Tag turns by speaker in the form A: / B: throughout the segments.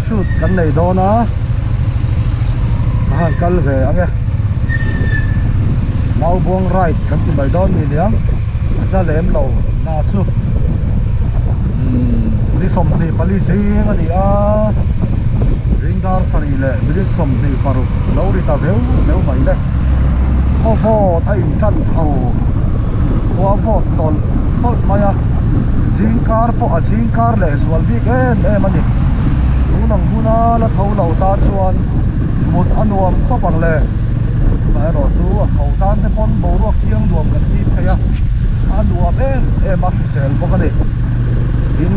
A: shoot kan nei dawn a ka han kal ve ang e Maubuang ride kan ti mai dawn ni niang a hla lem lo na chu ni 24 zing a ni a zing dar sarih leh minute 26 lo ri ta veu veu mai le khaw vawt a in tan chho khua vawt tawlh tawlh mai a zing kar pawh a zing kar leh zual bik em em a ni tunang huna la tho lo tan chuan mut a nuam khawp ang le amaherawh chu a tho tan te pawn boruak thiang nuam kan hip thei a a nuam em em a hrisel bawk a ni tin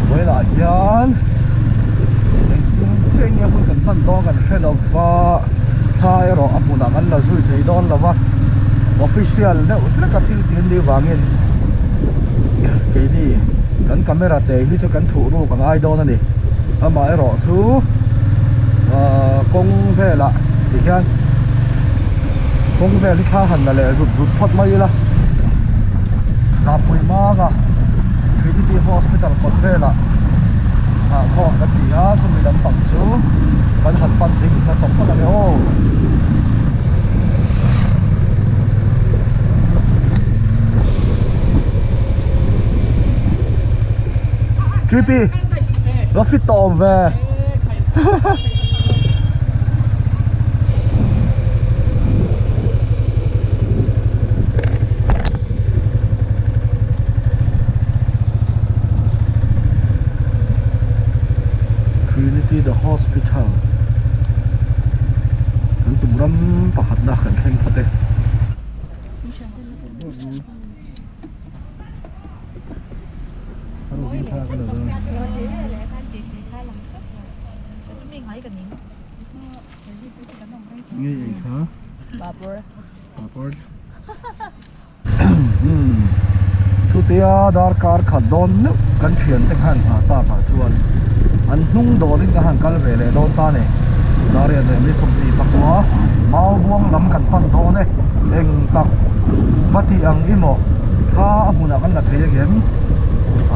A: vawilah hian engtin chiah nge hun kan hman dawn kan hre lova thla erawh a hmunah kan la zui thei dawn lova official deuh hlek a thil tih an nih vangin keini kan camera te hi chu kan thuh ruk a ngai dawn a ni amaherawh chu ahh kawng velah ti hian kawng vel hi thla han la leh zut zut phawt mai ila Zampui Manga Trinity Hospital kawt velah ah khawm kan ti a chumi lampang chu kan han pan ding hmasa phawt ang e aw. Trippy va fit tawh awm ve Trinity the Hospital kan tum ram pakhat na kan thleng phawt e. Nge ei kha
B: Papawr
A: Papawr Chutia darkar khat dawn meuh kan thian te khan nghah tak ah chuan an hnung dawrin ka han kal ve leh dawn ta ni Darian leh mi 24 Maubuang lam kan pan dawn e eng tak va tih ang i maw thla a hmunah kan la thei angem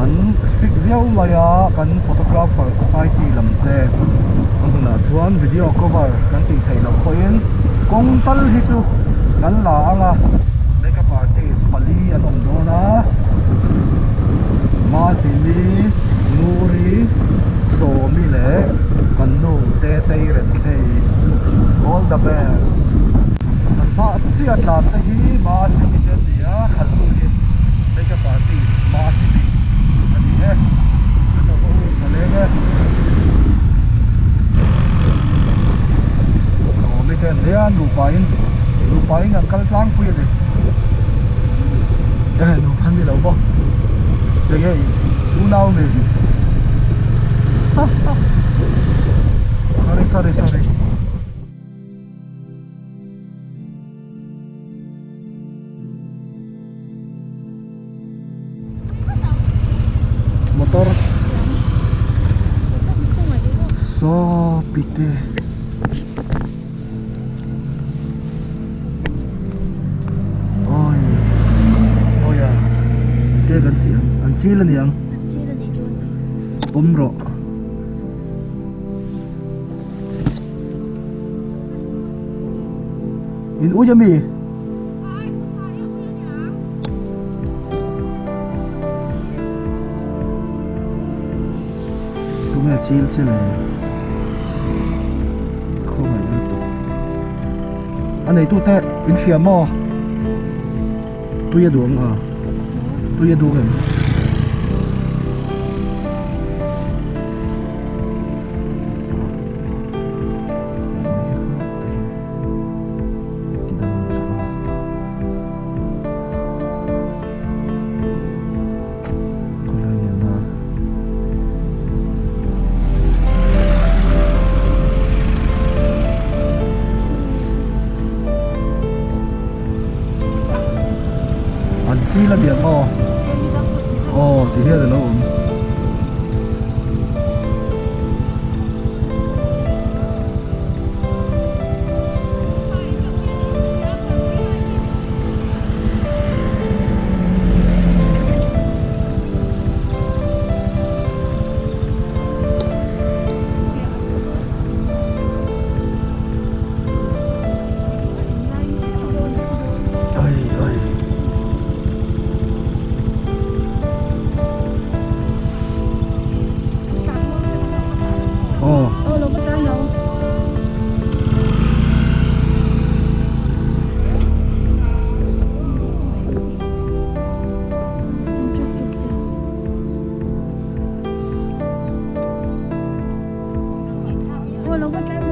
A: an strict viau mai a kan photographer society lam te a hmunah chuan video cover kan tih theih loh pawhin kawng tal hi chu kan la ang a makeup artist pali an awm dawn a Malhimi Nguri Sawmi leh kan nu Tetei Renthlei all the best kan hma chiah tlan te hi Malhimi te an ni a khalh nu hi makeup artist Malhimi a ni e an lo va ur ta leng e Sawmi te an nia nupa in nupa in an kal tlangpui a ni e nupa an ni lo bawk enge unau mi sorry sorry sorry. Motor saw pite oi oi a te kan tih ang an chil a ni ang pawm rawh. In ui ami? Tunge chil che le? Khawngaih lutuk. A neitu te in hria maw? Tui a duh ang a? Tui a duh em? An chil a niang aw aw ti hian alo awm.
B: lo va drive.